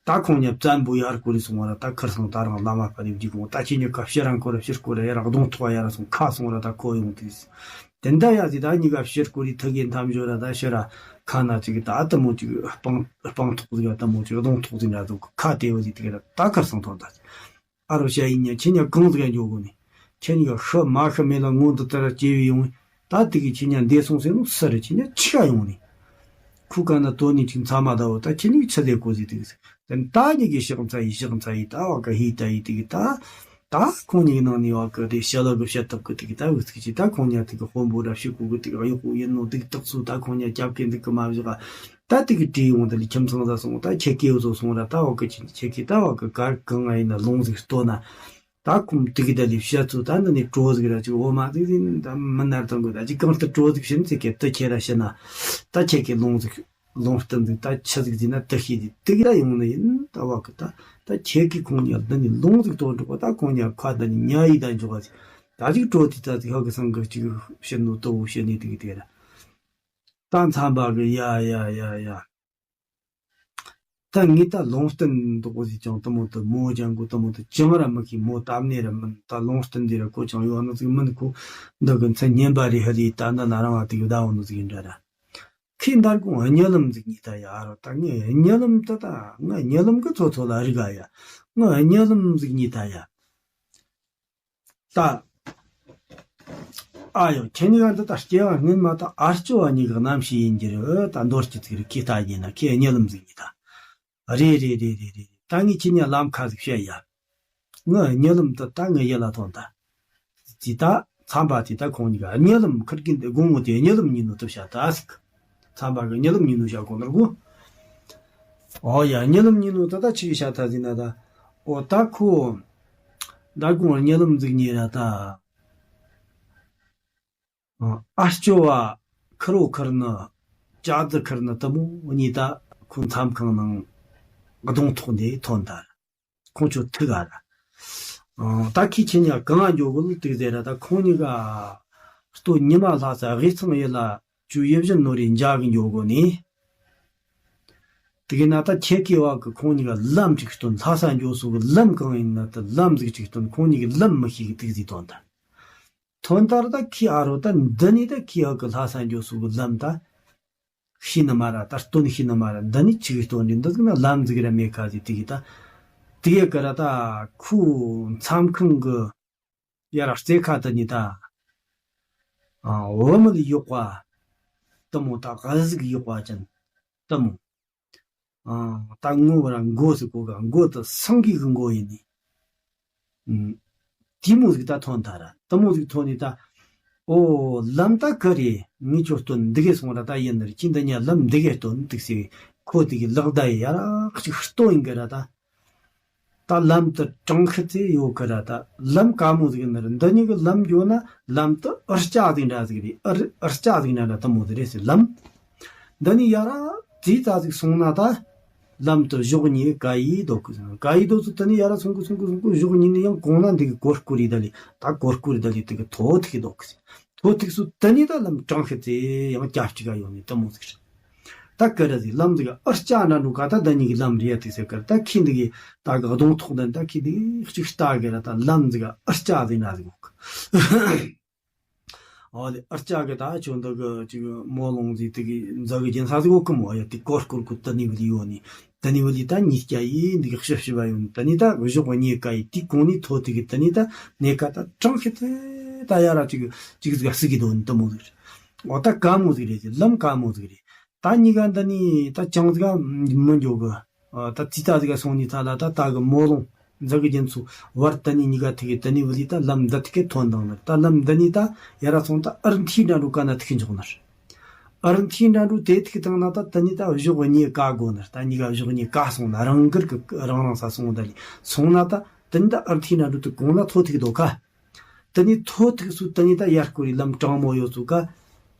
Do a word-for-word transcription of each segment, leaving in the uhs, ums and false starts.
ད་ཁོང་གཉིས་བཙན་པོ་ཡར་སྐོར་རེ་སོང་བ་ར། ད་ཁར་སང་ད་རང་བླ་མ་ཕ་རེ་བརྒྱུད་གོང་ད་ཁྱེད་གཉིས་ཀ་ཕྱིར་རང་སྐོར་ར་ཕྱིར་སྐོར་ར་ཡར་གདོང་ཐོག་ཡར་སོང་ཁ་སོང་ར། ད་ཁོ་ཡོང་དུས་དེ་འདྲ་ཡ་ཟིག་ད་གཉིས་ཀ་ཕྱིར་སྐོར་རེ་ཐུག་གི་མཐའ་མཇུག་ར་ད་ཕྱིར་ར་ཁ་ན་ཅིག་ད་ཨ་དེ་མོ་ཅིག་སྤང་སྤང་ཐོག་ཟིག་ཡ་དེ་མོ་ཅིག་གདོང་ཐོག་ཟིག་འདྲ་ཟིག་ཁ་དེ་བ་ཟིག་དེ་ག་ར་ད་ཁར་སང་ཐོན་ད། ཨ་རོ་ཤ་ཡིན་ཉ་ཁྱེད་ཉ་གང་ཟིག་ཡ་འཇོག་གོ་ནི། ཁྱེད་ཉ་ཤི་མ་ཤི་མེད་ལ་ངོ་འདི་ལྟར་སྐྱེ་བའི་ཡོང་། ད་དེ་གི་ཁྱེད་ཉ་འདས་སོང་ཟེར་ནོ་སུ་རེད། ཁྱེད་ཉ་ཆི་ག་ཡོང་ནི། ཁུ་ག་ན་དོ་ནི་ཅིག་མཚམས་མ་ད་བོ་ད་ཁྱེད་ཉ་ཆི་ཟེར་གོ་ཟིག་དེ་གི་ཟེར། ད་ཉ་གི་ཕྱག་འཚལ་ཡི་ཕྱག་འཚལ་ཡི་ད་བ་ག་ཧི་ད་ཡི་དེ་གི་ད། ད་ཁོང་ཉིད་ནང་ནས་བ་གི་དེ་ཞལ་ལག་གི་བཤད་ཐབས་གི་དེ་གི་ད་བུ་ཚིག་ཅིག་ད་ཁོང་ཉ་དེ་གི་དཔོན་པོ་ར་ཕྱི་གོ་གི་དེ་གི་གཡོག་པོ་ཡིན་ནོ་དེ་གི་རྟགས་ཚུལ་ད་ཁོང་ཉ་སྐྱབས་མཁན་དེ་གི་མ་བཞག་ད་དེ་གི་བྲིས་ཡོང་དེ་ལས་ཁྱིམ་ཚང་ཟ་སོང་ད་ཁྱེད་ཀེའུ་བཟོ་སོང་ར། ད་བ་གི་ཁྱེད་ཁྱེད་ཀེ་ད་བ་གི་གར་གང་ང་ཡིན་ན་ལུང་ཟིག་ལྟོ་ན། ད་ཁོང་དེ་གི་དེ་ལས་བཤད་ཚུལ་ད་འདི་ནས་གྲོ་ཟིག་ར་ཅིག་འོ་མ་ཟིག་ཟིན་ད་མི་ནར་དང་གི་ད་ཅིག་གང་ལྟར་གྲོ་ཟིག་བྱིན་ཚེ་ཀེ་དེ་ཁྱེད་ར་བཤད་ན་ད་ཁྱེད་ཀེ་ལུང་ཟིག་ལུང་བསྟན་འདུག་ད་ཆི་ཟིག་ཟིན་ན་དེ་ཤེས་ཏེ་དེ་གི་ད་ཡོང་ནི་ཡིན། ད་བ་གི་ད་ད་ཁྱེད་ཀྱིས་ཁོང་ཉ་འདི་ནི་ལུང་ཟིག་གཏོང་འགྲོ་ག་ད་ཁོང་ཉ་ཁ་འདི་ནི་ཉ་ཡི་ད་འཇོག་ག་ཟིག་ད་ཅིག་སྤྲོ་དེ་ད་ཟིག་ཧ་གི་སང་གི་ཅིག་བཤད་ནོ་ལྟ་བུ་བཤད་ནི་དེ་གི་དེ་ར། ད་མཚམས་པ་གི་ཡ་ཡ་ཡ་ཡ། ད་ངས་ད་ལུང་བསྟན་འདོག་གོ་ཟིག་ཀྱང་དུ་མོ་དུ་མོ་ལྗང་གུ་དུ་མོ་དུ་ཅང་ར་མི་ཤེས། མོ་དམ་ནེ་ར་མིན། ད་ལུང་བསྟན་འདི་ར་གོ་ཅང་ཡོད་ནོ་ཟིག་མིན་ཁོ། འདི་གི་མཚན་སྙན་པ་རེ་ཧ་རེ་ད་འདི་ན་རང་བ་དེ་གི་ཟླ་བོ་ནོ་ཟིག་ཡིན་འདྲ་ར། ཁོས་མདང་དགོང་གཉིད་ལམ་ཟིག་རྨིས་ད་ཡ་རོ། ད་ངས་གཉིད་ལམ་ད་ད་ངས་གཉིད་ལམ་གི་ཚོ་ཚོ་ལ་རིག་ག་ཡ། ངས་གཉིད་ལམ་ཟིག་རྨིས་ད་ཡ། ད་ཨ་ཡོ་ཁྱེད་གཉིས་ཀ་འདི་ད་སྐྱེ་བ་སྔོན་མ་ད་ཨ་སྐྱོ་བ་གཉིས་ཀྱི་རྣམ་ཤེས་ཡིན་གྱི་རེད། ད་མདོར་བསྡུས་ཟིག་རེད། ཁོས་ལྟ་རྒྱུ་ན་ཁོས་གཉིད་ལམ་ཟིག་རྨིས་ད། རེད་རེད་རེད་རེད་རེད། ད་ངས་ཁྱེད་གཉིས་ལམ་ཁ་ཟིག་བཤད་ཡ། ངའི་གཉིད་ལམ་དེ་ད་ངའི་ཡིད་ལ་ཐོན་ད། དེ་ད་མཚམས་པ་དེ་ད་ཁོང་གཉིས་ཀ་གཉིད་ལམ་ཁིར་གི་འདི་དགོང་མོ་དེ་གཉིད་ལམ་རྨིས་ནོ་དེ་བཤད་ད་ཟིག་མཚམས་པ་གི་གཉིད་ལམ་རྨིས་ནོ་བཤད་གོ་ནོ་གོ། ཨོ་ཡ་གཉིད་ལམ་རྨིས་ནོ་དེ་ད་ཆི་གི་བཤད་ད་ཟིན་ན་ད། ཨོ་ད་ཁོ་ད་དགོང་གཉིད་ལམ་ཟིག་རྨིས་ར་ད། ཨ་སྐྱོ་བ་ཁིར་བོ་ཁིར་ནི་ཅ་ཙི་ཁིར་ནི་དེ་མོ་གཉིས་ད་ཁོ་མཚམས་ཁང་ནང་གདོང་ཐོག་འདི་ཐོན་ད། ཁོང་ཚོ་ཐུག་ག་ར། ཨང་། ད་ཁོས་ཁྱེད་གཉིས་གང་ང་འགྱོ་དགོས་ལུགས་དེ་ཟེར་ར། ད་ཁོང་གཉིས་ཀ་སྟོད་ཉི་མ་ལྷ་ས་དབུས་གཙང་ཡུལ་ལ་ཇོ་ཡིད་བཞིན་ནོར་བུའི་མཇལ་གི་འགྱོ་དགོས་ནི། དེ་གི་ན་ད་ཁྱེད་ཀྱི་བ་གི་ཁོང་གཉིས་ཀ་ལམ་ཅིག་སྟོན། ལྷ་ས་འགྱོ་སོ་གི་ལམ་གང་ཡིན་ན་ད་ལམ་ཟིག་ཅིག་སྟོན། ཁོང་གཉིས་ཀྱི་ལམ་མི་ཤེས་གི་དེ་ཟིག་སྟོན་ད། ཐོན་ལྟར་ད་ཁོས་ཨ་རོ་ད་འདི་ནས་ད་ཁོས་ཨ་གི་ལྷ་ས་འགྱོ་སོ་གི་ལམ་ད་ཤེས་ནི་མ་ར། ད་སྟོན་ཤེས་ནི་མ་ར། འདི་ནས་ཆི་གི་སྟོན་རེད། འདི་ཟིག་ན་ལམ་ཟིག་ར་མེད་ཁ་ཟིག་དེ་གི་ད་དེ་གི་ཀ་ར་ད་ཁོའི་མཚམས་ཁང་གི་ཡར་རྩེ་ཁ་དེ་ནས་ད་ཨ་བུ་མོ་ལ་གཡོག་པ་དེ་མོ་ད་ག་ཟིག་གཡོག་པ་ཅན་དེ་མོ། ཨ་ད་ངོ་བོ་ར་མགོ་ཟིག་གོ་ག་མགོ་དེ་སེང་གེ་གི་མགོ་ཡིན་ནི། ཨུམ། དེ་མོ་ཟིག་ད་ཐོན་ད་ར། དེ་མོ་ཟིག་ཐོན་ནི་ད། ཨོ་ལམ་ད་ག་རེ་ངས་ཁྱོད་སྟོན་འདི་གས་སོང་ར། ད་ཡིན་ནི་རེད། ཁྱེད་འདི་གཉིས་ལམ་འདི་གས་སྟོན་འདུག་ཟེར། ཁོ་དེ་གི་ལག་བརྡ་ཡི་ཡ་ར་ཅིག་སྟོན་ཡིན་གི་ར་ད། ད་ལམ་དེ་དྲང་ཤི་ཚེ་ཡོད་གི་ར་ད། ལམ་དཀའ་མོ་ཟིག་ཡིན་ནི་རེད། འདི་གཉིས་གི་ལམ་འགྱོ་ན་ལམ་དེ་ཨར་ལྕགས་ཟིག་འདྲ་ཟིག་རེད། ཨར་ཨར་ལྕགས་ཟིག་འདྲ་འདྲ་དེ་མོ་ཟིག་རེད་ཟེར་ལམ། འདི་ནས་ཡ་ར་ཙི་ཙ་ཟིག་སོང་ན་ད། ལམ་དེ་གཞོགས་གཉིས་ཀ་ཡི་ལྡོག་གི་ཟེར། ཀ་ཡི་ལྡོག་ཚུལ་དེ་ནས་ཡ་ར་སོང་གི་སོང་གི་སོང་གི་གཞོགས་གཉིས་ནས་ཡང་གོང་ན་འདི་གི་གོར་ཀུ་རི་ད་ལི་ད་གོར་ཀུ་རི་ད་ལི་དེ་གི་ཐོ་ཐིག་གི་ལྡོག་གི་ཟེར། ཐོ་ཐིག་སུ་དེ་ནས་ད་ལམ་དྲང་ཤི་ཚེ་ཡང་རྒྱབ་ཅིག་ག་ཡོང་ནས་དེ་མོ་ཟིག་རེད། ད་ག་ར་ཟིག་ལམ་ཟིག་ཨར་ལྕགས་འདྲ་འགྲོ་ག་ད་ད་གཉིས་ཀྱི་ལམ་རེད་ཡ་ཐིག་ཟེར་ག་ར། ད་ཁྱེད་འདི་གི་ད་གི་གདོང་ཐོག་ད་ད་ཁྱེད་འདི་གཅིག་ལྟ་གི་ར་ད་ལམ་ཟིག་ཨར་ལྕགས་ཟིག་འདྲ་ཟིག་འོག་ཨོ་ལེ་ཨར་ལྕགས་གི་ད་ཁྱོད་འདི་གི་ཅིག་མོ་ལོང་ཟིག་དེ་གི་འཛག་གི་རྒྱན་ས་ཟིག་འོག་གི་མོ་ཡ་དེ་གོར་གོར་གོ་ད་ནི་བི་ལི་ཡོད་ནི། ད་ནི་བི་ལི་ད་གཉིས་ཀ་ཡི་འདི་གི་ཤི་ཤི་བ་ཡོད་ནི། ད་ནི་ད་གཞོགས་གཉིས་ཀ་ཡི་དེ་གོང་ནི་ཐོ་དེ་གི་ད་ནི་ད་ནས་ཀ་ད་དྲང་ཤི་ཚེ་ད་ཡ་ར་ཅིག་ཅིག་ཟིག་སི་གི་དོ་ནི་ད་མོ་ཟིག་རེད། ཨོ་ད་དཀའ་མོ་ཟིག་རེད། ལམ་དཀའ་མོ་ཟིག་རེད། ད་གཉིས་ཀ་འདི་ནི་ད་ཅང་ཟིག་མི་འགྱོ་གི། ཨ་ད་ཙི་ད་ཟིག་སོང་ནི་ཐ་ལ་ད་ད་གི་མོ་ལོང་འཛག་གི་རྒྱན་ཚུ་བར་ད་ནི་གཉིས་ཀ་ཐིག་གི་ད་ནི་བི་ལི་ད་ལམ་འདི་ཐིག་གི་ཐོན་དང་ནི། ད་ལམ་འདི་ནི་ད་ཡ་ར་སོང་ད་ཨར་འཐི་འདྲ་འགྲོ་ག་ན་ཐིག་འཇོག་ནི། ཨར་འཐི་འདྲ་འགྲོ་དེ་ཐིག་དང་ན་ད་ད་ནི་ད་གཞོགས་གཉིས་ཀ་དགོ་ནི། ད་གཉིས་ཀ་གཞོགས་གཉིས་ཀ་སོང་ན་རང་གིར་གི་རང་རང་ས་སོང་ད་ལི་སོང་ན་ད་ད་ནི་ད་ཨར་འཐི་འདྲ་འགྲོ་དེ་གོང་ན་ཐོ་ཐིག་དོ་ཁ། དེ་ནས་ཐོ་ཐིག་སུ་དེ་ནས་ད་ཡར་སྐོར་རི་ལམ་དྲང་མོ་ཡོད་ཚུལ་ཀ།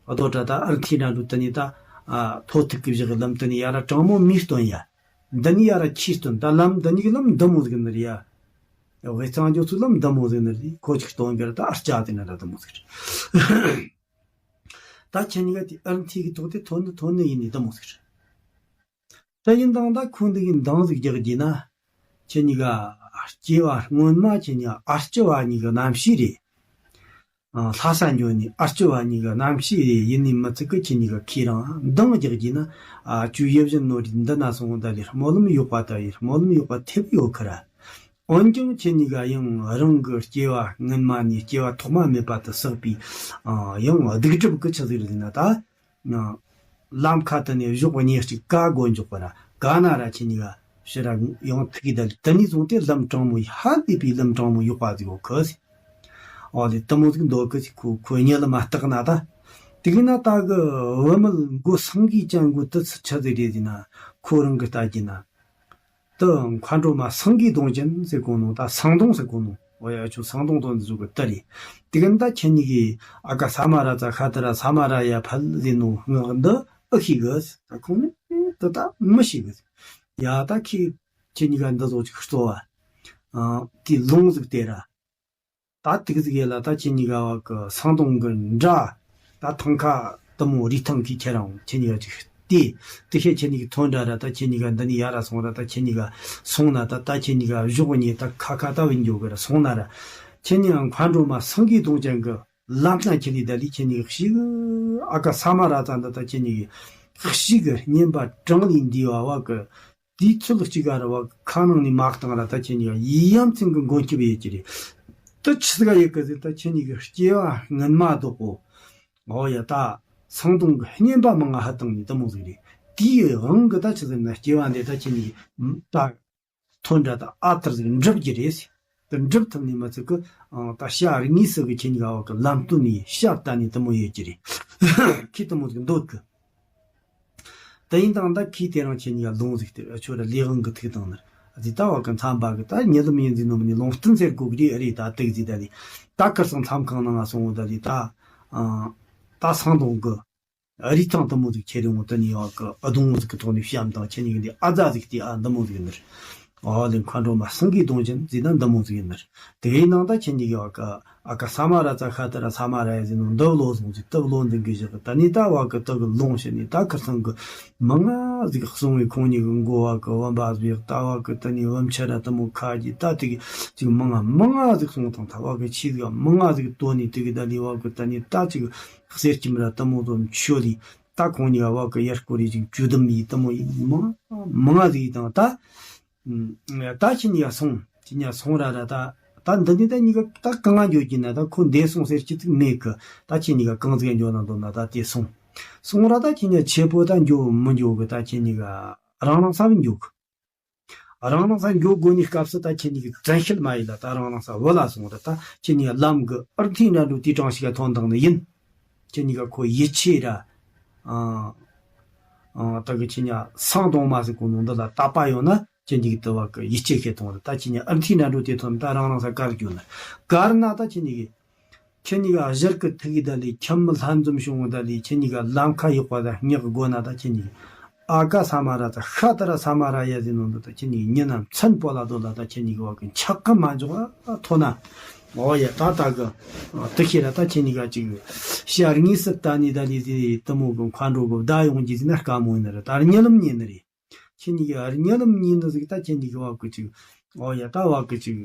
རྡོ་གྲྭ་ད་ཨར་ཐི་འདྲ་འགྲོ་དེ་ནས་ད་ཨ་ཐོ་ཐིག་གི་བཞག་ལམ་དེ་ནས་ཡར་ར་དྲང་མོ་མི་སྟོན་ཡ། འདི་ནས་ཡར་ར་ཁྱི་སྟོན། ད་ལམ་འདི་ནས་གི་ལམ་འདི་མོ་ཟིག་ནི་རེད་ཡ། དབུས་གཙང་འགྱོ་ཚུལ་ལམ་འདི་མོ་ཟིག་ནི་རེད། ཁོ་ཅིག་སྟོན་གི་ར་ད་ཨར་ལྕགས་དེ་ན་ད་འདི་མོ་ཟིག་རེད། ད་ཁྱེད་གཉིས་ཀ་དེ་ཨར་ཐི་གི་ཐོག་དེ་ཐོན་ནི་ཐོན་ནི་ཡིན་ནི་འདི་མོ་ཟིག་རེད། དེ་ཡིན་དང་ད་ཁོ་འདི་གི་འདང་ཟིག་རྒྱག་རྒྱུ་ན། ཁྱེད་གཉིས་ཀ་སྐྱེ་བ་སྔོན་མ་ཁྱེད་གཉིས་ཀ་ཨར་སྐྱེ་བ་གཉིས་ཀྱི་རྣམ་ཤེས་རེད། ཨ། ལྷ་ས་འགྱོ་ནས་ཨར་སྐྱེ་བ་གཉིས་ཀྱི་རྣམ་ཤེས་རེད། ཡིན་ནི་མི་ཚིག་གི་ཁྱེད་གཉིས་ཀ་ཁྱེད་རང་འདང་རྒྱག་རྒྱུ་ན། ཨ། ཅུ་ཡེ་བཞིན་ནོ་རིགས་འདི་ན་སོང་ད་ལས་སྨོན་ལམ་ཡོག་པ་ད་ཡིན་སྨོན་ལམ་ཡོག་པ་ཐེབས་ཡོད་ཁི་ར། འོན་ཀྱང་ཁྱེད་གཉིས་ཀ་ཡང་རང་གི་སྐྱེ་བ་སྔོན་མ་ནས་སྐྱེ་བ་ཐོག་མ་མེད་པ་དུ་བསགས་པའི། ཨ། ཡང་སྡིག་སྒྲིབ་ཀྱི་ཆི་ཟིག་རེད་ཟེར་ན་ད། ལམ་ཁ་དེ་ནས་གཞོགས་གཉིས་གཅིག་ཀ་སྒོ་འཇོག་པ་ར་ག་ན་ར་ཁྱེད་གཉིས་ཀ་ཕྱི་ར་ཡང་ཐུག་གི་ད་ལི་དེ་ནས་བཟུང་སྟེ་ལམ་དྲང་མོ་ཡི་ཧ་ལས་པའི་ལམ་དྲང་མོ་ཡོག་པ་ཟིག་ཡོད་ཁི་ཟིག་ཨོ་ལེ་དེ་མོ་ཟིག་འདོད་གི་ཟིག་ཁོ་ཁོ་གཉིད་ལམ་མ་བཏགས་ན་ད། དེ་གི་ན་ད་གི་བུད་མེད་མགོ་སེང་གེ་ཅན་མགོ་དུ་ཚི་ཆ་ཟིག་རེད་ཟེར་ན་ཁོ་རང་གི་ལྟ་གི་ན། དུ་མཁའ་འགྲོ་མ་སེང་གེ་གདོང་ཅན་ཟེར་གོ་ནོ་ད་སེང་གདོང་ཟེར་གོ་ནོ། འོ་ཡ་ཁྱོད་སེང་གདོང་དོན་འདི་ཟུག་གི་ལྟ་རེད། དེ་གི་ད་ཁྱེད་གཉིས་ཀྱིས་ཨ་ཀ་ས་མ་ར་ཙ་ཤ་ཏ་ར་ས་མ་ར་ཡ་ཕལ་ཟེར་ནོ་ངག་འདི་ཨེ་ཤེས་གི་ད་ཁོང་ནི་དེ་ད་མི་ཤེས་གི་ཡ་ད་ཁྱེད་ཁྱེད་གཉིས་ཀ་འདི་ཟོ་ཅིག་གཙོ་བ། ཨ། དེ་ལུང་ཟིག་དེ་ར། ད་ཏིག་ཟིག་ཡེ་ལ་ད་ཁྱེད་གཉིས་ཀ་བ་གི་སང་དུང་གི་འདྲ། ད་ཐང་ཁ་དུ་མོ་རི་ཐང་གི་ཁྱེད་རང་ཁྱེད་གཉིས་ཀ་ཅིག་ལྟོས། དེ་ཤེས་ཁྱེད་གཉིས་ཀྱི་ཐོན་འདྲ་ར་ད་ཁྱེད་གཉིས་ཀ་འདི་ནས་ཡར་ར་སོང་ར་ད་ཁྱེད་གཉིས་ཀ་སོང་ན་ད་ད་ཁྱེད་གཉིས་ཀ་གཞོགས་གཉིས་ད་ཁ་ཁ་ད་བིན་འགྱོ་གི་ར་སོང་ན་ར། ཁྱེད་གཉིས་ཀ་མཁའ་འགྲོ་མ་སེང་གེ་གདོང་ཅན་གི་ལམ་སྣ་ཁྱེད་ལས་ད་ལས་ཁྱེད་གཉིས་ཀྱི་ཤི་གི་ཨ་ཀ་ས་མ་ར་ཙ་འདི་ད་ཁྱེད་གཉིས་ཀྱི་ཤི་གི་བསྙེན་པ་གྲངས་ལས་འདས་པ་བ་གི་དེའི་ཚུལ་གཅིག་ག་ར་བ་ཁ་ནང་ནས་མ་བཏང་ར་ད་ཁྱེད་གཉིས་ཀ་ཡི་ཡ་མཚན་གི་མགོན་སྐྱབས་ཡོད་ཀྱི་རེད། དུ་ཆི་ཟིག་ཡོད་གི་ཟེར་ད་ཁྱེད་གཉིས་ཀྱི་སྐྱེ་བ་སྔོན་མ་དོག་གོ། འོ་ཡ་ད་སང་དུང་གི་བསྙེན་པ་མང་ང་ཧ་བཏང་ནས་དུ་མོ་ཟིག་རེད། དེའི་དབང་གི་ད་ཆི་ཟེར་ན་སྐྱེ་བ་འདི་ད་ཁྱེད་གཉིས་ཀྱི་ད་ཐོན་འདྲ་ད་ཨ་ཐར་ཟིག་འགྲུབ་ཀྱི་རེད་ཟེར། དུ་འགྲུབ་ཐུབ་ནས་མ་ཚིག་གི་ད་ཤ་རིག་ངེས་སུ་གི་ཁྱེད་གཉིས་ཀ་བ་གི་ལམ་སྟོན་ནས་ཤ་བལྟ་ནས་དུ་མོ་ཡོད་ཀྱི་རེད། ཁྱེད་དུ་མོ་ཟིག་འདོད་གི་དེ་ཡིན་དང་ད་ཁྱེད་དེ་རང་ཁྱེད་གཉིས་ཀ་ལུང་ཟིག་སྟེར་ཨ་ཆོ་ར་ལས་དབང་གི་ཐུག་དང་ནར་ཨ་ཟི་ད་བ་གི་མཚམས་པ་གི་ད་ཉེ་ལམ་ཡིན་ཟིན་ནོ་མི་ནི་ལུང་བསྟན་ཟེར་གོ་གི་རེད་ཨ་རེད་ད་དུག་ཟི་ད་ལི་ད་ཁར་སང་མཚམས་གང་ནང་ང་སོང་བོ་ད་ལི་ད་ཨ་ད་སང་དོང་གི་ཨ་རི་ཐང་དུ་མོ་ཟིག་ཁྱེད་རིང་བོ་ད་ནི་བ་གི་ཨ་དུང་བོ་ཟིག་གི་ཐོག་ནས་བཤམ་དང་ཁྱེད་གཉིས་ཀྱི་འདི་ཨ་ཛ་ཟིག་སྟེ་ཨ་འདི་མོ་ཟིག་ནར། ཨོ་ལེ་མཁའ་འགྲོ་མ་སེང་གེ་གདོང་ཅན་ཟེར་ན་འདི་མོ་ཟིག་ཡིན་ནར། དེའི་ནང་ད་ཁྱེད་གཉིས་ཀྱི་བ་ག་ཨ་ཀ་ས་མ་ར་ཙ་ཤ་ཏ་ར་ས་མ་ར་ཡ་ཟེར་ནོ་འདི་བློ་སོང་ཟིག་ཏི་བློ་འཛིན་གི་བཞག་གི་ད་ནི་ད་བ་གི་ཏི་གི་ལོང་ཞེ་ནི་ད་ཁར་སང་གི་མང་ང་ཟིག་གསུང་བའི་ཁོང་གཉིས་གི་མགོ་བ་གི་བུམ་པ་ཟིག་ད་བ་གི་ད་ནི་བུམ་ཆ་ར་ཏི་མོ་ཁ་གི་ད་ཏི་གི་ཅིག་མང་ང་མང་ང་ཟིག་གསུང་དང་ད་བ་གི་ཆི་ཟིག་མང་ང་ཟིག་དོ་ནི་ཏི་གི་ད་ལི་བ་གི་ད་ནི་ད་ཅིག་གསེར་སྐྱེམས་ར་ཏི་མོ་དོ་མཆོད་ལི། ད་ཁོང་གཉིས་ཀ་བ་གི་ཡར་སྐོར་རེ་ཅིག་བཅུ་བདུན་ཡིན་དུ་མོ་ཡིན་མང་མང་ང་ཟིག་དང་ད། ད་ཁྱེད་གཉིས་ཀ་སོང་ཁྱེད་གཉིས་ཀ་སོང་ར་ར་ད་ད་འདི་ནི་ད་གཉིས་ཀ་ད་གང་ང་འགྱོ་གི་ན་ད་ཁོ་འདས་སོང་ཟེར་གྱི་ཚིག་མེད་གི་ད་ཁྱེད་གཉིས་ཀ་གང་ཟིག་འགྱོ་ན་འདོད་ན་ད་དེ་སོང་སོང་ར་ད་ཁྱེད་གཉིས་ཀ་ཆེ་པོ་ད་འགྱོ་མི་འགྱོ་གི་ད་ཁྱེད་གཉིས་ཀ་རང་རང་ས་བུད་འགྱོ་གི་རང་རང་ས་འགྱོ་དགོ་ནི་སྐབས་སུ་ད་ཁྱེད་གཉིས་ཀྱི་བཙན་ཤེད་མ་ཡིན་ལ་ད་རང་རང་ས་བུད་ལ་སོང་ར་ད་ཁྱེད་གཉིས་ཀྱི་ལམ་གི་ཨར་ཐིང་འདྲ་འགྲོ་དེ་གྲངས་ཤིག་ག་ཐོན་དང་ནི་ཡིན། ཁྱེད་གཉིས་ཀ་ཁོ་ཡིད་ཆེས་ར། ཨ་ཨ་ད་གི་ཁྱེད་གཉིས་སང་གདོང་མ་ཟིག་གོ་ནོ་འདི་ལ་ད་པ་ཡོང་ན་ཁྱེད་གཉིས་ཀྱི་དུ་བ་གི་ཡིད་ཆེས་ཁེ་ཐོང་ར་ད་ཁྱེད་གཉིས་ཨར་ཐིང་འདྲ་འགྲོ་དེ་ཐོན་ད་རང་རང་ས་གར་རྒྱུ་ན་གར་ན་ད་ཁྱེད་གཉིས་ཀྱི་ཁྱེད་གཉིས་ཀ་ཞར་གི་ཐུག་གི་ད་ལི་ཁྱམས་ལྷན་འཛོམས་བྱུང་བ་ད་ལི་ཁྱེད་གཉིས་ཀ་ལམ་ཁ་ཡོག་པ་ད་སྙེག་དགོ་ན་ད་ཁྱེད་གཉིས་ཨ་ཀ་ས་མ་ར་ཙ་ཤ་ཏ་ར་ས་མ་ར་ཡ་ཟེར་ནོ་འདི་ད་ཁྱེད་གཉིས་ཉི་ནམ་མཚན་པོ་ལ་དོ་ལ་ད་ཁྱེད་གཉིས་ཀ་བ་གི་འཆག་གི་མ་འཇོག་ཨ་ཐོ་ན། འོ་ཡ་ད་ད་གི་དུ་ཤེས་ར་ད་ཁྱེད་གཉིས་ཀ་ཅིག་ཤ་རིག་ངེས་སུ་ད་ནི་ད་ལི་ཟེར་དུ་མོ་གི་མཁའ་འགྲོ་གི་བདའ་ཡོང་གི་ཟེར་ན་དཀའ་མོ་ཡིན་ན་ར་ད་ར་གཉིད་ལམ་ཉན་ནི་རེད། ཁྱེད་གཉིས་ཀ་ར་གཉིད་ལམ་ཉན་ནི་ཟིག་ད་ཁྱེད་གཉིས་ཀ་བ་གི་ཅིག་འོ་ཡ་ད་བ་གི་ཅིག་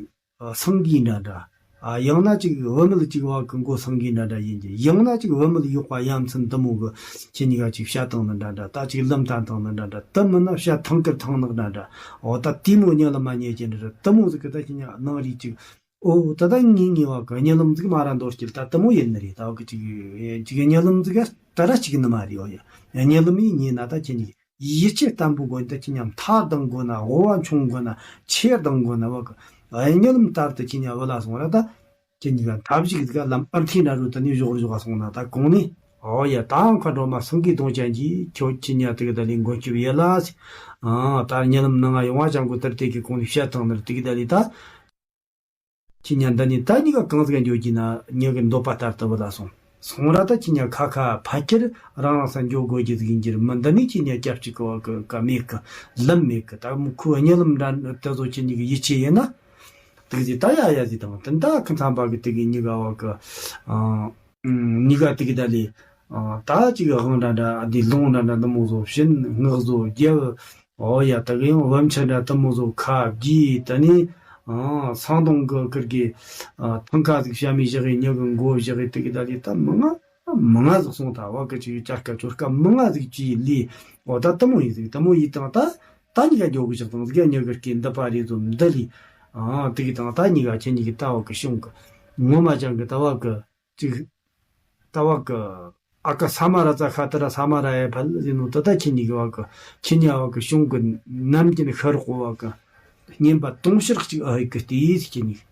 སེང་གེ་འདྲ་འདྲ། ཨ་ཡང་ན་ཅིག་བུད་མེད་ཅིག་བ་གི་མགོ་སེང་གེ་འདྲ་འདྲ་ཡིན་གྱི། ཡང་ན་ཅིག་བུད་མེད་གཡོག་པ་ཡ་མཚན་དུ་མོ་གི་ཁྱེད་གཉིས་ཀ་ཅིག་བཤད་བཏང་ནི་འདྲ་འདྲ། ད་ཅིག་ལམ་བསྟན་བཏང་ནི་འདྲ་འདྲ། དུ་མིན་ན་བཤད་ཐང་ཀིར་ཐང་ནག་འདྲ་འདྲ། འོ་ད་དེ་མོ་གཉིད་ལམ་མ་ཉལ་གྱི་འདྲ་འདྲ། དུ་མོ་ཟིག་གི་ད་ཁྱེད་གཉིས་ནང་རིག་ཅིག་འོ་ད་ད་ངེས་ངེས་བ་གི་གཉིད་ལམ་ཟིག་མ་ར་འདོར་སྐྱིལ་ད་དུ་མོ་ཡིན་ནི་རེད། ད་བ་གི་ཅིག་ཅིག་གཉིད་ལམ་ཟིག་ད་ར་ཅིག་ནི་མ་རེད། འོ་ཡ་གཉིད་ལམ་ཡིན་ཉེ་ན་ད་ཁྱེད་གཉིས། ཡིད་ཆེས་བརྟན་པོ་དགོས་ན་ད་ཁྱེད་གཉིས་མཐའ་ལྡང་དགོས་ན་དབུ་བ་མཆོང་དགོས་ན་ཆེར་ལྡང་དགོས་ན་བ་གི་གཉིད་ལམ་ལྟར་དུ་ཁྱེད་གཉིས་བུད་ལ་སོང་ར་ད། ཁྱེད་གཉིས་ཀ་ཐབས་ཤིག་ག་ལམ་ཨར་ཐི་འདྲ་རུ་དུ་ནི་བཞོག་བཞོག་སོང་ན་ད་གོང་ནས་འོ་ཡ་ད་མཁའ་འགྲོ་མ་སེང་གེ་གདོང་ཅན་གྱིས་ཁྱོད་ཁྱེད་གཉིས་དུ་གི་ད་ལས་མགོན་སྐྱོབ་ཡེ་ལ་སི། ཨ་ད་གཉིད་ལམ་ནང་ང་ཡོང་བ་ཅང་གོ་ལྟར་དེ་གི་གོང་ནས་བཤད་ཐང་ནར་དུ་གི་ད་ལས་ད། ཁྱེད་གཉིས་འདི་ནས་ད་གཉིས་ཀ་གང་ཟིག་འགྱོ་གྱི་ན་ཉི་གི་འདོད་པ་ལྟར་དུ་བུད་ལ་སོང་། སོང་ར་ད་ཁྱེད་གཉིས་ཁ་ཁ་ཕ་ཁྱེར་རང་རང་ས་འགྱོ་དགོས་ཀྱི་ཟིག་ཡིན་གྱི་རེད། མི་འདི་ནས་ཁྱེད་གཉིས་སྐྱབས་གཅིག་གི་བ་གི་ཀ་མེད་གི་ལམ་མེད་གི། ད་མོ་ཁོའི་གཉིད་ལམ་འདྲ་དེ་ཚོ་ཁྱེད་གཉིས་ཀྱི་ཡིད་ཆེས་ཡིན་ན། དུག་ཟིག་ད་ཡ་ཡ་ཟིག་དང་དེ་འདྲ་ཁི་མཚམས་པ་གི་དུག་གི་གཉིས་ཀ་བ་གི་ཨ་གཉིས་ཀ་དུག་གི་ད་ལས་ཨ་ད་ཅིག་གི་དབང་འདྲ་འདྲ་འདི་ལུང་འདྲ་འདྲ་འདི་མོ་བཟོ་བཞིན་ངག་བཟོ་རྒྱབ། ཨོ་ཡ། ད་གི་ཡང་བུམ་ཆེན་འདྲ་དེ་མོ་ཟོ་ཁ་བརྒྱུས། ད་ནི་ཨ་སང་དུང་གི་ཁུར་གི་ཨ་ཐང་ཁ་ཟིག་བཤམས་མི་བཞག་གི། མྱི་གི་མགོ་བཞག་གི། དེ་གི་ད་དེ་ད་མི་ང་མི་ང་ཟིག་སོང་། ད་བ་གི་ཅིག་ཅར་སྐད་ཅོར་སྐད་མི་ང་ཟིག་ཅིག་ལས། ཨོ་ད་དེ་མོ་ཡིན་ཟིག། དེ་མོ་ཡིན་དང་ད་ད་གཉིས་ཀ་འགྱོ་གི་བཞག་དང་ཟིག་ཡ། མྱི་གི་སྐད་འདི་པ་རེད་ཟོ་འདི་ལས། ཨ་དེ་གི་དང་ད་གཉིས་ཀ་ཁྱེད་གཉིས་ཀི་ད་བ་གི་གཞུང་གི་ངོ་མ་ཅང་གི་ད་བ་གི་ཅིག་ད་བ་གི་ཨ་ཀ་ས་མ་ར་ཙ་ཤ་ཏ་ར་ས་མ་ར་ཡ་ཕལ་ཟེར་ནོ་ད། ད་ཁྱེད་གཉིས་ཀི་བ་གི་ཁྱེད་གཉིས་བ་གི་གཞུང་གི་ནམ་རྒྱུན་ཤར་གོ་བ་གི་བསྙེན་པ་དུང་ཕྱུར་གཅིག་ཨ་ཡིག་གི་ལྟས་ཁྱེད་གཉིས།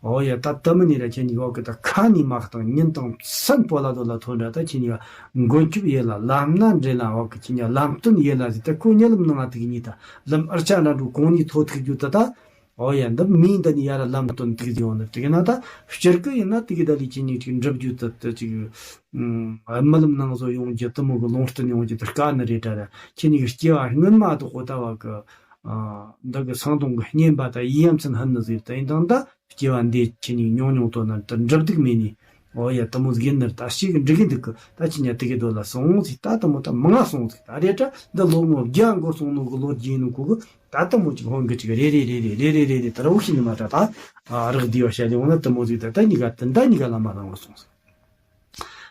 ཨོ་ཡ། ད་དེ་མིན་ནི་ར་ཁྱེད་གཉིས་བ་གི་ད་ཁ་ནས་མ་བཏང་ཉིན་དང་མཚན་པོ་ལ་དོ་ལ་ཐོན་འདྲ། ད་ཁྱེད་གཉིས་བ་མགོན་སྐྱོབ་ཡེ་ལ་ལམ་སྣ་འདྲེན་ལ་བ་གི་ཁྱེད་གཉིས་བ་ལམ་སྟོན་ཡེ་ལ་ཟེར། ད་ཁོ་གཉིད་ལམ་ནང་ང་དེ་གི་གཉིས་ད་ལམ་ཨར་ཆ་འདྲ་འགྲོ་གོང་ནས་ཐོ་ཐུག་རྒྱུ་ད་ད། ཨོ་ཡ། འདི་མིང་འདི་ནི་ཡ་ར་ལམ་སྟོན་ཏིག་ཡོང་ནི་ཏིག་ན་ད། སྤྱིར་གི་ཡིན་ན་ཏིག་ད་ལི་ཁྱེད་གཉིས་ཅིག་འགྲུབ་རྒྱུ་ད་ད་ཅིག་ཨུམ། རྨི་ལམ་ནང་བཟོ་ཡོང་རྒྱུ་དེ་མོ་གི་ལུང་བསྟན་ཡོང་རྒྱུ་ད་དཀའ་ནི་རེད་དྲ་ར། ཁྱེད་གཉིས་ཀི་སྐྱེ་བ་སྔོན་མ་དུ་གོ་ད་བ་གི་ཨ་འདི་གི་སང་དུང་གི་བསྙེན་པ་ད་ཡིད་ཡ་མཚན་ཧན་ནི་ཟིག་ད་ཡིན་དང་ད་སྐྱེ་བ་འདི་ཁྱེད་གཉིས་ཉུང་ཉུང་དོ་ན་ད་འགྲུབ་ཏིག་མེད་ནི། ཨོ་ཡ། དེ་མོ་ཟིག་ཡིན་ནི་ད་ཤེས་གི་འགྲིག་གི་འདུག་གི། ད་ཁྱེད་གཉིས་ཏིག་གི་དོ་ལ་སོང་ཟིག། ད་དེ་མོ་ད་མང་སོང་ཟིག། ད་རེད་དྲ་འདི་ལོ་ངོ་བརྒྱ་འགོར་སོང་ནོ་གི་ལོ་རྒྱུས་ནོ་གོ་གི། ད་ལྟ་མོ་ཅིག་ཧོན་གི་ཅིག་རེ་རེ་རེ་རེ་རེ་རེ་རེ་རེ་ད་ར་འུ་ཤི་ནི་མ་ད་ད་ཨ་རག་བསྡུས་བ་བཤད་ལེ་འོང་ན་དེ་མོ་ཟིག་ད་ད་གཉིས་ཀ་ད་ད་གཉིས་ཀ་ལ་མ་རང་བ་སོང་ཟིག།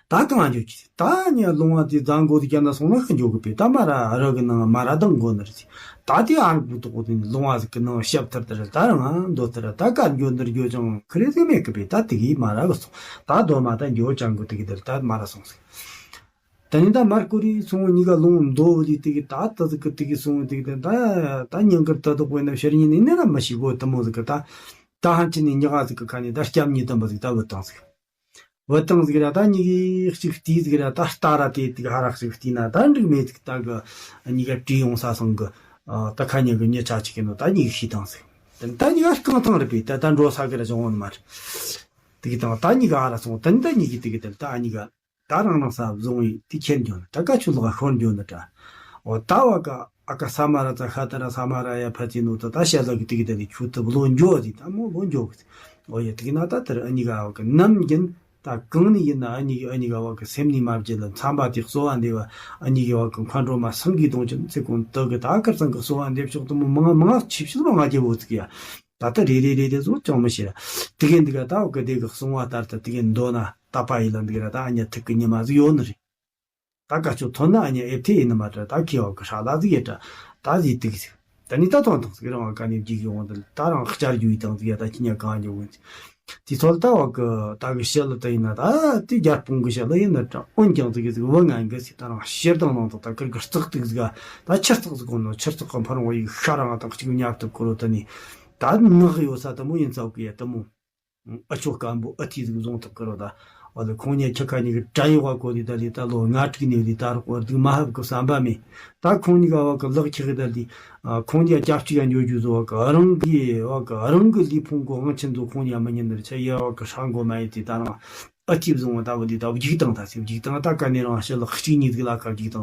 ད་གང་འཇོག་གི་ད་ཉ་ལུང་བ་དེ་རྫ་མགོ་དེ་རྒྱ་ན་སོང་ན་ཁ་འཇོག་གི་པས། ད་མ་ར་ར་གི་ནང་མ་ར་དང་མགོ་ནི་རེད་ཟིག། ད་དེ་ཨ་རག་བུ་དོག་དེ་ནི་ལུང་བ་ཟིག་གི་ནང་ཞབས་ཐར་དེ་རེད། ད་རང་འདོད་དེ་རེད། ད་གར་འཇོག་འདིར་འཇོག་ཅང་ཁི་རེ་ཟིག་མེད་གི་པས། ད་དེ་གི་མ་ར་གི་སོང་། ད་རྡོ་མ་ད་འཇོག་ཅང་གི་དེ་གི་དེ་རེད། ད་མ་ར་སོང་ཟིག། ད་ནི་ད་མར་ཀུ་རི་སོང་གཉིས་ཀ་ལུང་མདོ་བ་ལི་དེ་གི་ད་ད་ཟིག་གི་དེ་གི་སོང་དེ་གི་དེ་ད་ད་ཉིན་དཀར་ད་དོག་པོ་ཡིན་ན་ཕྱིར་ཉིན་ནི་ནི་ར་མི་ཤི་གོ་དེ་མོ་ཟིག་གི་ད་ད་ཧན་ཆི་ནི་ཉི་ག་ཟིག་གི་ཁ་ནི་ད་སྐྱབས་གཉིས་དམ་པ་ཟིག་ད་བུད་བཏང་ཟིག། བུད་བཏང་ཟིག་ར་ད་གཉིས་གི་གཅིག་བལྟས་ཟིག་ར་ད་ལྟ་ར་དེ་དེ་གི་ཧ་རག་ཟིག་བལྟས་ན་ད་འགྲིག་མེད་ཟིག། ད་གི་གཉིས་ཀ་བྲིས་ཡོང་ས་སོང་གི། ད་ཁ་ཉིན་གི་ཉི་ཆ་གཅིག་གི་ནོ་ད་གཉིས་གི་ཤི་བཏང་ཟིག། ད་གཉིས་ཀ་རྐང་ཐང་རེད་པས། ད་ད་འགྲོ་ས་གི་ར་བྱུང་བ་ནི་མ་རེད། དེ་གི་དང་ད་གཉིས་ག་ཧ་ར་སོང་། ད་ནི་ད་གཉིས་གི་དེ་གི་དེ་ད་གཉིས་ག་ད་རང་རང་ས་བཟུང་བའི་དེ་ཁྱེར་འགྱོ་ནི་ད་ཀ་ཆུ་ལོག་ཤོར་འགྱོ་ནི་དྲ། འོ་ད་བ་ཀ་ཨ་ཀ་ས་མ་ར་ཙ་ཤ་ཏ་ར་ས་མ་ར་ཡ་ཕ་ཅི་ནོ་ད་ད་ཤ་ལ་གི་དེ་གི་ད་ནི་ཆུ་ཐུབ་ལོ་འགྱོ་ཟིག། ད་མོ་ལོ་འགྱོ་གི་ཟིག། འོ་ཡ་དེ་གི་ན་ད་དེར་ཨ་ཉི་ག་བ་ཀ་ནམ་རྒྱུན་ད་གང་ནི་ཡིན་ན་ཨ་ཉི་གི་ཨ་ཉི་ག་བ་ཀ་སེམས་ནི་མ་བརྗེད་ལ་མཚམས་པ་དེ་གསོལ་བ་འདེབས་བ་ཨ་ཉི་གི་བ་ཀ་མཁའ་འགྲོ་མ་སངས་རྒྱས་དང་ཅི་ཚེ་གོང་དུ་གི་ད་ཁར་ཚང་གི་གསོལ་བ་འདེབས་ཆོག་ཏུ་མོ་མང་མང་ཆིབས་ཤིལ་བ་ང་རྒྱལ་བོ་ཚིག་ཡ། ད་ལྟ་རེ་རེ་རེ་རེ་ཚོ་ཅང་མི་ཤེས་ར། དེ་གི་འདི་ག་ད་འོ་གི་དེ་གི་གསུང་བ་ལྟར་དུ་དེ་གི་མདོ་ན་ད་པ་ཡི་ལ་འདི་གི་ར་ད་ཨ་ཉ་ཐུག་གི་ཉི་མ་ཟིག་ཡོད་ནི་རེད། ད་ཀ་ཆོ་ཐོན་ན་ཨ་ཉ་ཨེབ་ཐེ་ཡིན་ནི་མ་དྲ་ད་ཁེ་བ་གི་ཧྲ་ལ་ཟིག་ཡེ་དྲ་ད་ཟིག་དུག་ཟིག། ད་ནི་ད་ཐོན་ཐང་ཟིག་རང་བ་ཀ་ནི་བརྒྱུད་ཡོང་དུ་ད་རང་བསྐྱར་རྒྱུ་ཡི་དང་ཟིག་ཡ། ད་ཁྱི་ཉ་གང་རྒྱུ་ཡོང་ཟིག། དེ་ཚོ་ལ་ད་བ་གི་ད་གི་ཤེ་ལ་ད་ཡིན་ན་ད་དེ་རྒྱ་སྤུང་གི་ཤེ་ལ་ཡིན་ན་དྲ་འོན་ཀྱང་ཟིག་གི་ཟིག་བུ་ང་འགི་ཟིག་ད་རང་ཤེར་དང་ནང་དུ་ད་ཀིར་གི་རྩག་དུག་ཟིག་ག་ད་ཆུ་རྩག་ཟིག་གོ་ནོ་ཆུ་རྩག་གི་འཕར་འོ་ཡི་ཤ་རང་དང་གཅིག་ཉབ་ཐུབ་ཀི་རོ། ད་ནི་ད་ནག་ཡོད་ས་ད་མོ་ཡིན་ཚ་གི་ཡ་ད་མོ། ཨ་ཆོ་སྐམ་པོ་ཨ་ཐི་ཟིག་བཟུང་ཐུབ་ཀི་རོ་ད། འོ་ལེ་ཁོང་གཉིས་ཁྱི་ཁ་གཉིས་ཀྱི་དྲ་ཡི་བ་གོ་དི་ད་ལི་ད་ལོ་ལྔ་དྲུག་ནས་ལི་ད་རོགས་བར་དུ་མ་ཧབ་གི་བསམ་པ་མེད། ད་ཁོང་གཉིས་ཀ་བ་གི་ལག་ཁྱི་གི་ད་ལི། ཁོང་གཉིས་ཀྱ་སྐྱབས་གཅིག་ག་འཇོག་རྒྱུ་བཟོ་བ་གི་རང་གི་བ་གི་རང་གི་ལུས་ཕུང་གི་དབང་ཆེན་ཚོ་ཁོང་གཉིས་མི་ཉན་ནར་ཆ་ཡ་བ་གི་ཧྲ་མགོ་མ་ཡི་དི་ད་རང་ཨ་ཐི་བཟུང་བ་ད་བུ་དི་ད་བུ་རྒྱུག་དང་ད་སི་རྒྱུག་དང་ད་ཀ་ནས་རང་ཤི་ལག་གཅིག་གཉིས་ཟིག་ལ་ཁ་རྒྱུག་དང་།